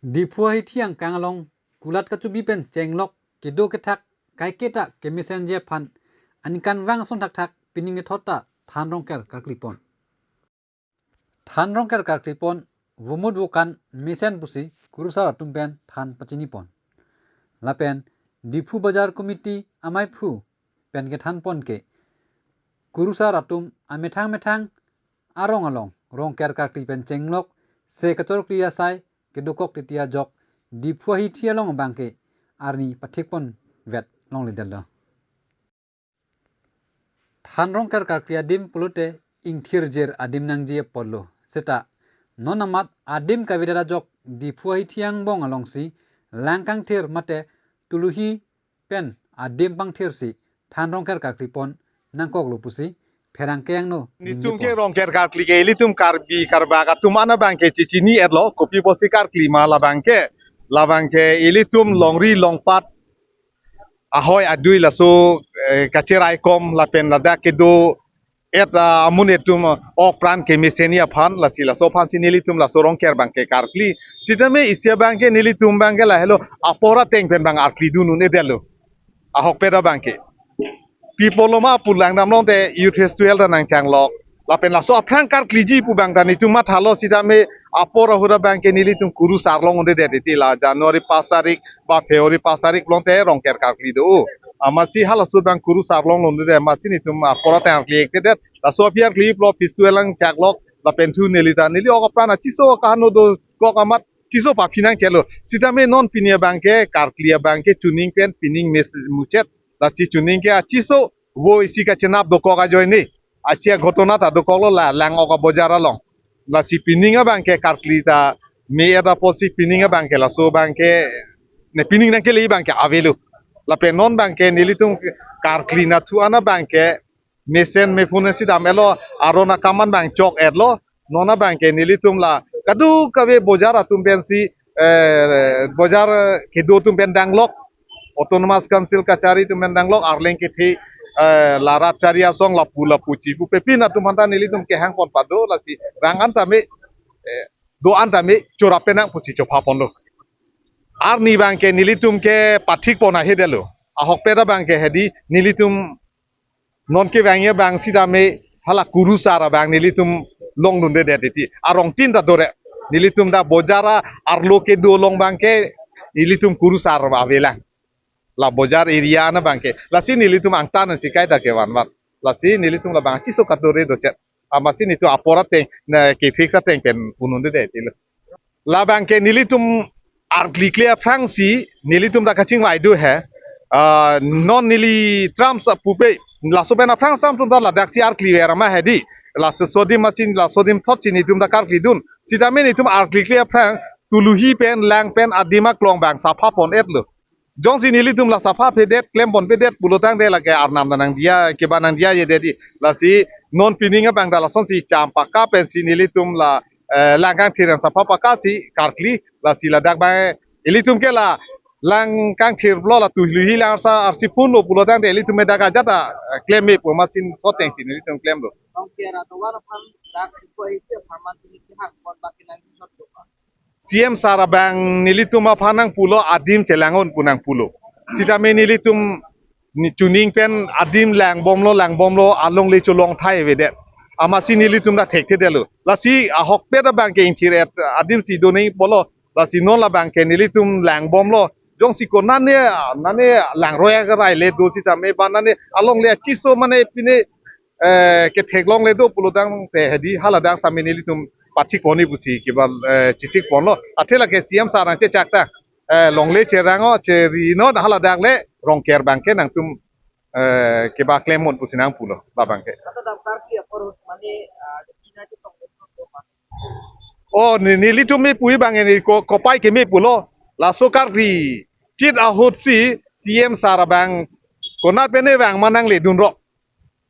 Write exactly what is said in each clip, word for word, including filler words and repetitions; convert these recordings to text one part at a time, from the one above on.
Diphu ahithi angkang along kulat kachubi pen chenglok kedo kethak kaiketa kemesenji aphan aningkanvang ason thakthak pining kethot ta than rongker karklipon. Than rongker karklipon vomut vokan mesen pusi kurusar atum pen than pachinipon. Lapen Diphu Bazar Committee amaiphu pen kethanpon ke kurusar atum amethang methang arong along rongker karkli pen chenglok se kachorkli asai kedokok titi ajok Diphu ahithi along abangke arni pathikponvet longledetlo. Than rongker karkli adim pulote ingthirjir adim nangji apotlo. Seta non amat adim kavedet ajok Diphu ahithi angbong alongsi lang kangthir mate tuluhi pen adim pangthirsi than rongker karklipon nangkoklo pusi pherangke angno ningjepo. Nitum ke rongker karkli ke ilitum Karbi Karbak atum an abangke chichini-etlo, kopi pusi karkli ma labangke. Labangke ilitum longri longpat ahoi adui laso, eh, kacheraikom lapen ladak kedo-et, ah, amun etum, ah, ok pran kemesenji aphan, lasi laso aphansi nelitum laso rongker abangke karkli. Sitame isi abangke nelitum abangke lahelo apor ateng pen abang arklidun un-edetlo. Ahokpet abangke. Pi apotlo ma pu langdamlong te Youth Festival ta nangchanglok. Lapen laso aphrang karkliji pu abang ta nitum mathalo sitame apor ahut abangke nelitum kurusar longledet titi la January pas tarik ba February pas tarik longte rongker karkli do. Amatsi halaso abang kurusar longledet amatsi nitum apor ateng karkli-ektedet. Laso aphi karkli pulo festival nangchaklok lapen thu neli ta neli ok apran achiso kahano dokok amat chiso paphi nangchelo. Sitame non pini abangke karkli abangke chuning pen pining mes muchet. Lasi chuning ke achiso vo isi kachenap dokok ajoine. Asia ghotona ta dokoklo la lang ok abojar along. Lasi pining abangke karkli ta me-et apotsi pining abangke laso abangke ne pining nangkele abangke avelo. Lapen non abangke nelitum karkli nathu an abangke mesen mephun si dam-etlo, aron akam an abang chok-etlo. Non abangke nelitum la kadokave bojar atum pensi, eh, bojar kedo atum pen danglok, Autonomous Council kachari atum pen danglok, arleng kethe, eh, la rat chari asong lapu lapu chipu pepin atum aphan ta nelitum kehangpon pado, lasi rang an tame, eh, do an tame chorap penang pusi chophaponlo. Arni abangke nelitum ke pathikpon ahedetlo. Ahokpet abangke hedi nelitum non kevangji abang sitame hala kurusar abang nelitum longdundedet titi. Arong tin ta dore. Nelitum ta bojar a-arlo kedo along abangke nelitum kurusar avelang. La bojar area na abangke. Lasi nelitum angtan ansi kaita kevanvan. Lasi nelitum labang chiso kadore dochet. Amatsi nitum apor ateng, na kefix ateng pen un-undedet tilo. Labangke nelitum arklikle aphrangsi nelitum ta kachingvai do he. Ah, non neli tram sa pupe. Laso pen aphrang samtum ta ladaksi arkliver ma hedi. Laso adim asin, laso adim thotsi nitum ta karklidun. Sitame nitum arklikle aphrang tuluhi pen lang pen adim aklong abang sapha pon-etlo. Jongsi nelitum la sapha pedet, klem ponpedet pulotangte lake arnam ta nangdiya, keba nangdiya-edet di. Lasi non pining abang ta lasonsi cham paka pensi nelitum la, eh, lang kangthir an sapha paka si karkli, lasi ladak abang ilitum ke la lang kangthir pulo la tuluhi lang arsa arsi phunlo pulotangte ilitum me dak ajat ta, eh, klem me pu amatsi thotengsi nelitum klemlo. Rongker atovar aphan dak iko isi apharman tini kehang pon baki nang kisot dopa. C M sir abang nelitum aphan nangpulo adim chelang-un pu nangpulo. Sitame nelitum ni chuning pen adim langbomlo langbomlo alongle cholong thai avedet. Amatsi nelitum ta thekthedetlo. Lasi ahokpet abangke ingthir-et adimsi doning pulo. Lasi non labangke nelitum langbomlo. Jongsi konane, nane langroi arai le do sitame ba nane alongle achiso mane pine eh, ketheklongle do pulotangte hedi haladak sami nelitum pathikpon-i pusi keba, eh, chisikponlo. Athe lake C M sir nangchechak ta, eh, longle cherang-o cheri non haladak le rongker abangke nangtum, eh, keba klem-un pusi nangpulo labangke. Kata dam karkli apor mane, ah, kina chetong le. O, ne, nelitum mepu-i abang ne ko, kopai ke mepulo. Laso karkli chit ahutsi C M sir abang konat pen ne vang ma nangledunrok.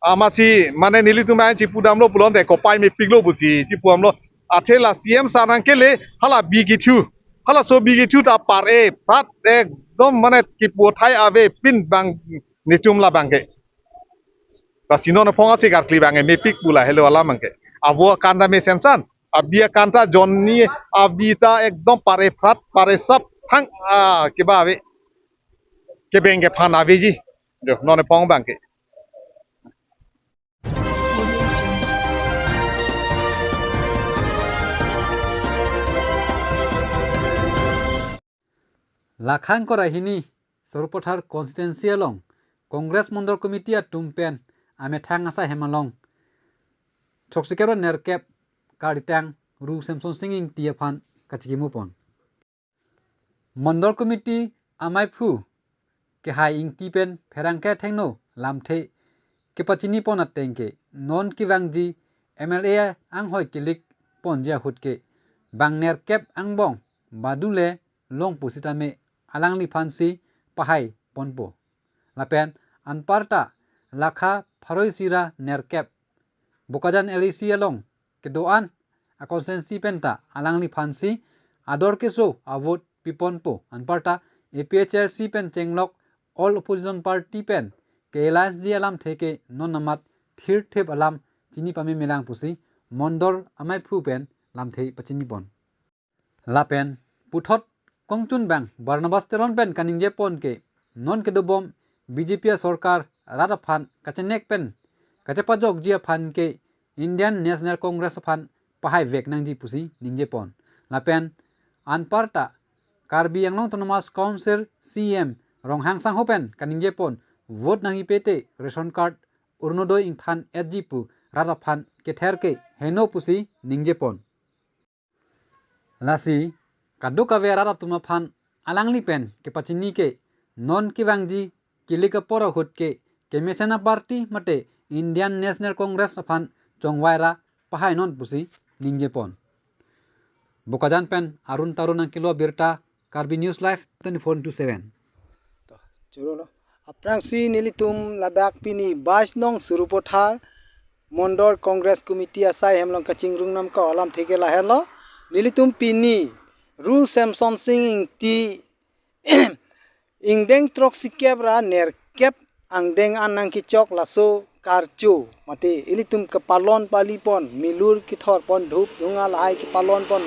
Amatsi mane nelitum abang chipudamlo pulote kopai mepiklo pusi chipuamlo. Athe la C M sir nangkele hala bi kethu. Halaso bi kethu ta par-e prat ekdom mane kipu thai avepin abang nitum labangke. Lasi non aphong asi karkli abang mepik pu lahelo alam abangke. Avo akan ta mesen san. Abi akan ta jonni abi ta ekdom pare phrat pare sap thang, ah, keba ave. Kebeng kephan aveji. Jo, non epong abang ke. Lakha ingkoi ra hini Sarupathar constituency along Congress Mondol Committee atum pen amethang asai hem along throksi kep ra nerkep karditang Ru Semsonsing Ingti aphan kachikimo pon. Mondol Committee amaiphu Kehai Ingti pen pherangke athengno lamthe kepachini pon ateng ke non kevangji M L A anghoi kelik ponji ahut ke bang nerkep angbong badu le long pusitame alangliphan si pahai ponpo. Lapen anparta lakha pharo isi ra nerkep Bokajan L A C along kedo-an a constituency pen ta alangliphan si ador keso a vote piponpo. Anparta A P H L C pen chenglok all opposition party pen ke-alliance ji alamthe ke non amat thirthip alam chini pamemelang pusi Mondol amaiphu pen lamthe pachini pon. Lapen puthot kongchunbang Barnabas Teron pen kaningje pon ke non kedobom B J P asorkar rat aphan kachenek pen kachepajokji aphan ke Indian National Congress aphan pahai vek nangji pusi ningje pon. Lapen anparta Karbi Anglong Autonomous Council C E M Ronghang sangho pen kaningje pon vote nangji pete ration card Orunodoi ingthan etji pu rat aphan kether ke heno pusi ningje pon. Lasi kadokave rat atum aphan alangli pen kepachini ke non kevangji kelik apor ahut ke kemesen a party mate Indian National Congress aphan chongvai ra pahai non pusi ningje pon. Bokajan pen Arun Tarun nangkelo abirta, Karbi News Live twenty-four into seven. To, choro lo. Aphrangsi nelitum ladak pini bais nong Sarupathar Mondol Congress Committee asai hem along kachingrum nangkok alamthe ke lahenlo. Nelitum pini Ru Semsonsing Ingti ingdeng throksi kep ra nerkep angdeng an nangkechok laso karcho mate ilitum kepalon pali pon, milur kethor pon, dhup dhunga lahai kepalon pon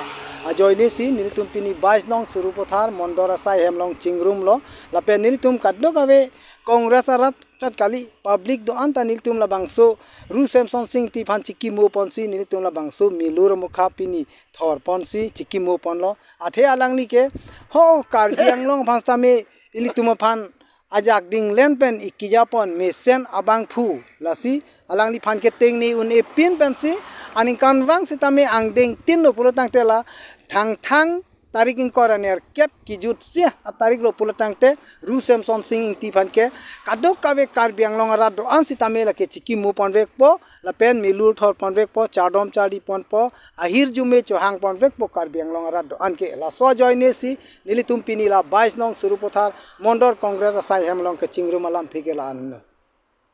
ajoine si nelitum pini bais nong Sarupathar Mondol asai hem along chingrumlo. Lapen nelitum kadokave Congress arat chot kali, public do-an ta nelitum labangso Ru Semsonsing Ingti aphan chikimo ponsi nelitum labangso milur amokha pini thor ponsi chikimo ponlo. Athe alangli ke ho Karbi Anglong aphan sitame ilitum aphan ajak dinglen pen ikija pon mesen abangphu, lasi alangliphan ke tengne un-e pin pensi aningkanvang sitame angdeng tin lo pulo tangte la Thangthang tarik ingkoi ra nerkep kejut isi atarik lo pulo tangte Ru Semsonsing Ingti aphan ke kadokave Karbi Anglong arat do-an sitame lake chikimo ponvekpo, lapen milur thor ponvekpo, chardom chardi ponpo, ahirjume chohang ponvekpo Karbi Anglong arat do-an ke. Laso ajoine si nelitum pini la bais nong Sarupathar Mondol Congress asai hem along kachingrum alamthe ke la-anlo.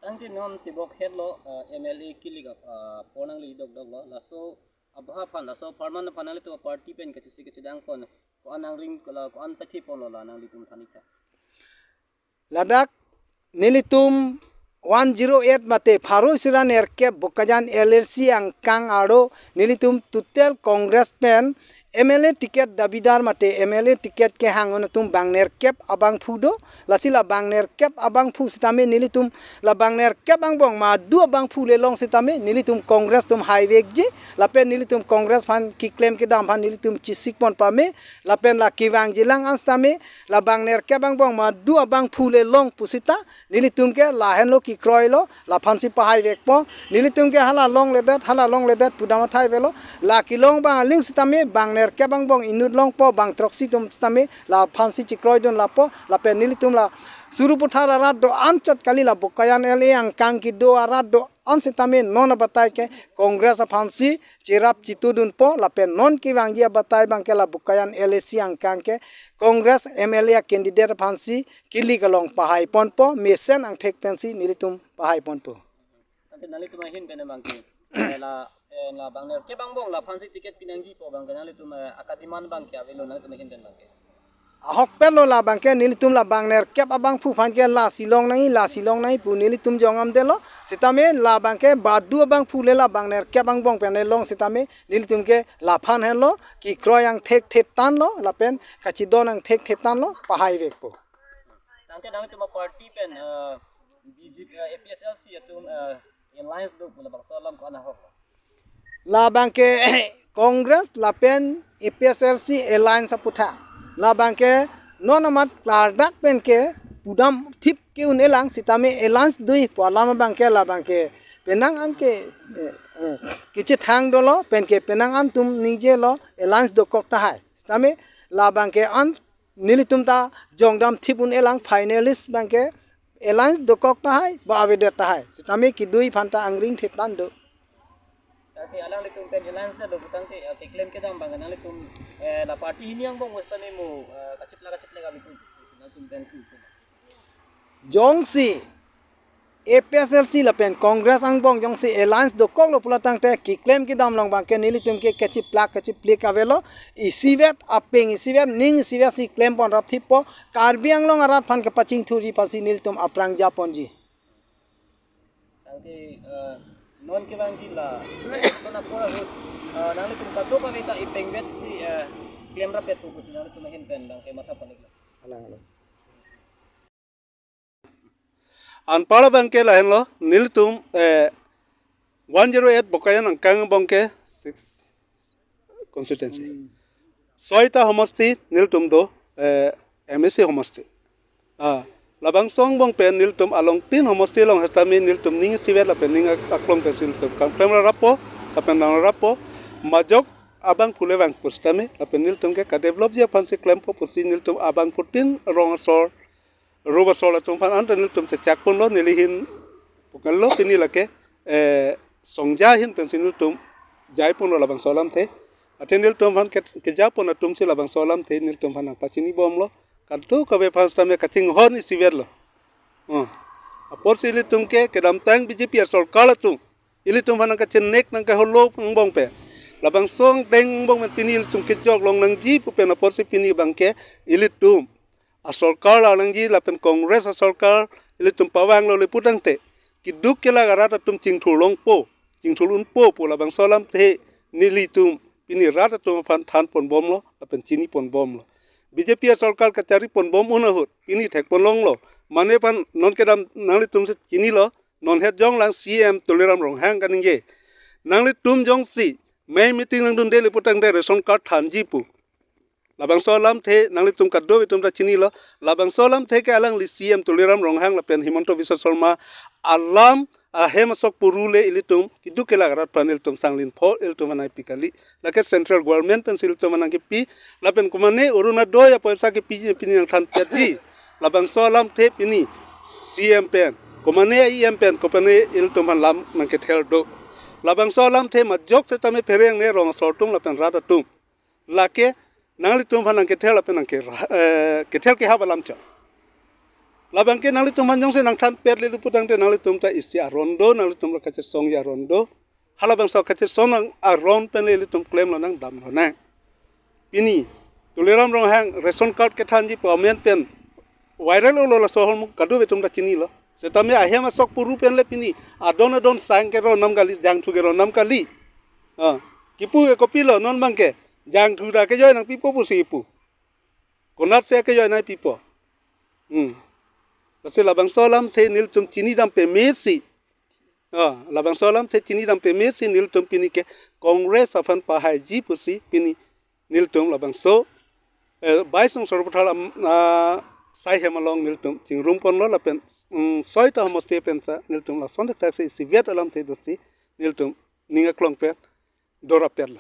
Tangte non tibok hetlo, eh, M L A kelik ap, ah, apor nangli dokdoklo. Laso abha aphan, laso apharman aphan nanglitum party pen kachisi kachidang pon, ko-an nangring, ko-an pathi ponlo la nanglitum than ik tha. Ladak nelitum one zero eight mate pharo isi ra nerkep Bokajan L A C angkang arlo nelitum total Congress pen M L A ticket dabidar mate M L A ticket kehang atum bang nerkep abangphu do. Lasi la bang nerkep abangphu sitame nelitum la bang nerkep angbong madu abangphu le long sitame nelitum Congress atum haivekji, lapen nelitum Congress aphan keklem kedam aphan nelitum chesik pon pame, lapen la kevangji lang an sitame la bang nerkep angbong madu abangphu le long pusita nelitum ke lahenlo kekroilo, laphansi pahaivekpo. Nelitum ke hala longledet, hala longledet pudam athai avelo. La kelong abang aling sitame bang nerkep angbong inut longpo, bang throksi atum sitame laphansi chekroidun lapo. Lapen nelitum la Sarupathar arat do-an chot kali, la Bokajan L A angkang kedo arat do-an sitame non abatai ke Congress aphansi cherap chitudunpo, lapen non kevangji abatai abang ke la Bokajan L A C angkang ke Congress M L A candidate aphansi kelik along pahai ponpo, mesen angthek pensi nelitum pahai ponpo. Ante nanglitum ahin pen abang ke, eh, la, eh, la bang nerkep angbong laphansi ticket pinangjipo abang ke nanglitum, eh, akadiman abang ke avelo nanglitum ahin pen abang ke. Ahokpet lo labangke nelitum labang nerkep abangphu aphan ke lasi long nangji, lasi long nangji pu nelitum jongdamde lo. Sitame labangke badu abangphu le labang nerkep angbong pen long sitame nelitum ke laphan henlo kekroi angthek thetan lo lapen kachidon angthek thetan lo pahai vekpo. Tangte nanglitum aparty pen, eh, B J P, eh, A P H L C atum, eh, alliance do pu labangso alam ko-an ahok? Labangke Congress lapen A P H L C alliance aputhak. Labangke non amat klardak pen ke pudam thip ke un-elang sitame alliance do-i pu alam abangke labangke penang an ke, eh, eh, kachethang dolo pen ke penang an atum ningjelo alliance dokok tahai. Sitame labangke an nelitum ta jongdam thip un-elang finalist abangke alliance dokok tahai ba avedet tahai. Sitame kedo-i aphan ta angring thetan do. Tangte alanglitum pen alliance ta do pu tangte, eh, keklem kedam abang nanglitum, eh, la party hini angbong sitame mo, eh, kachiplak kachiplak ave pu, nanglitum pen ku. Jongsi A P H L C lapen Congress angbong jongsi alliance dokok lo pulo tangte keklem kedam along abangke nelitum ke kachiplak kachiplik avelo, isivet apeng isivet ning isivet si klempon rap thippo, Karbi Anglong arat aphan kepachingthurji aphansi nelitum aphrang japonji. Tangte, eh, non kevangji la, non apor ahut, eh, nanglitum kadokave ta ipengvet si, eh, klem rapet pu pusi nanglitum ahin pen abangke matha panik lo. Alang, alang. Anpar abangke lahenlo, nelitum, eh, one zero eight Bokajan angkang angbong ke six constituency. Hmm. Soita homosti nelitum do, eh, M A C homosti. Ah, labangso angbong pen nelitum alongtin homosti along sitame nelitum ning isivet lapen ning ak-, aklong pensi nelitum kam klem rappo, lapen nang rappo, majok abangphu le vangpo sitame, lapen nelitum ke kadevelopji aphansi klempo pusi nelitum abangphutin rong asor, rup asor atum aphan anta nelitum chechak ponlo, neli ahin pukan lo pini lake, eh, songja ahin pensi nelitum jai ponlo labangso alamthe. Athe nelitum aphan ke, kejapon atumsi labangso alamthe nelitum aphan nangpachini bomlo. Kadokave aphan sitame kachinghon isivet lo. Oh. Aporsi ilitum ke kedamtang B J P asorkar atum ilitum aphan nangkachenek nangkaholo angbong pen, labangso angdeng angbong pen pini ilitum kejok long nangji pu pen aporsi pini abangke ilitum asorkar la nangji lapen Congress asorkar ilitum pavanglo le pu tangte, keduk kelak arat atum chingthur longpo, chingthur unpo pu labangso alamthe nelitum pini rat atum aphan than pon bomlo lapen chini pon bomlo. B J P asorkar kachari pon bom un ahut pini thek pon longlo. Mane aphan non kedam nanglitumsi chinilo, non het jonglang C M Tuliram Ronghang kaningje. Nanglitum jongsi mei meeting nangdunde le pu tangte ration card thanji pu. Labangso alamthe nanglitum kadokave atum ta chinilo. Labangso alamthe ke alangli C M Tuliram Ronghang lapen Himanta Biswa Sarma alam ahem asok puru le ilitum keduk kelak arat aphan ilitum sanglin pho ilitum aphan nangpi kali. Lake central government pensi ilitum aphan nangkipi, lapen komane Orunodoi apoisa kipi pini nangthan petji. Labangso alamthe pini C M pen, komane E M pen, kopane ilitum aphan lam nangkethel do. Labangso alamthe majok setame phereng ne rong asor atum lapen rat atum. Lake nanglitum aphan nangkethel lapen nangke, eh, kethel kehap alam chot. Labangke nanglitum aphan jongsi nangthan pet le le pu tangte nanglitum ta isi aron do, nanglitum la kachesongji aron do. Halabangso kachesong aron pen le ilitum klemlo nang damlo nang. Pini Tuliram Ronghang ration card kethanji pu amen pen viral olo, laso ahormu kadokave atum ta chinilo. Setame ahem asok puru pen le pini adon adon sang kerondam kali, jangthu kerondam kali. Ah, kipu ke kopilo non abangke, jangthu ta kejoi nangpipo pusi kipu. Konatsi kejoi nangpipo. Hmm. Lasi labangso alamthe nelitum chinidam pamesi. Ah, labangso alamthe chinidam pamesi nelitum pini ke Congress aphan pahaiji pusi pini nelitum labangso, eh, Baisong Sorpothar am, ah, sai hem along nelitum chingrum ponlo lapen, mm, soita homosti pen ta nelitum lason thakthak si isivet alamthe dosi nelitum ning aklong pen dorap petlo.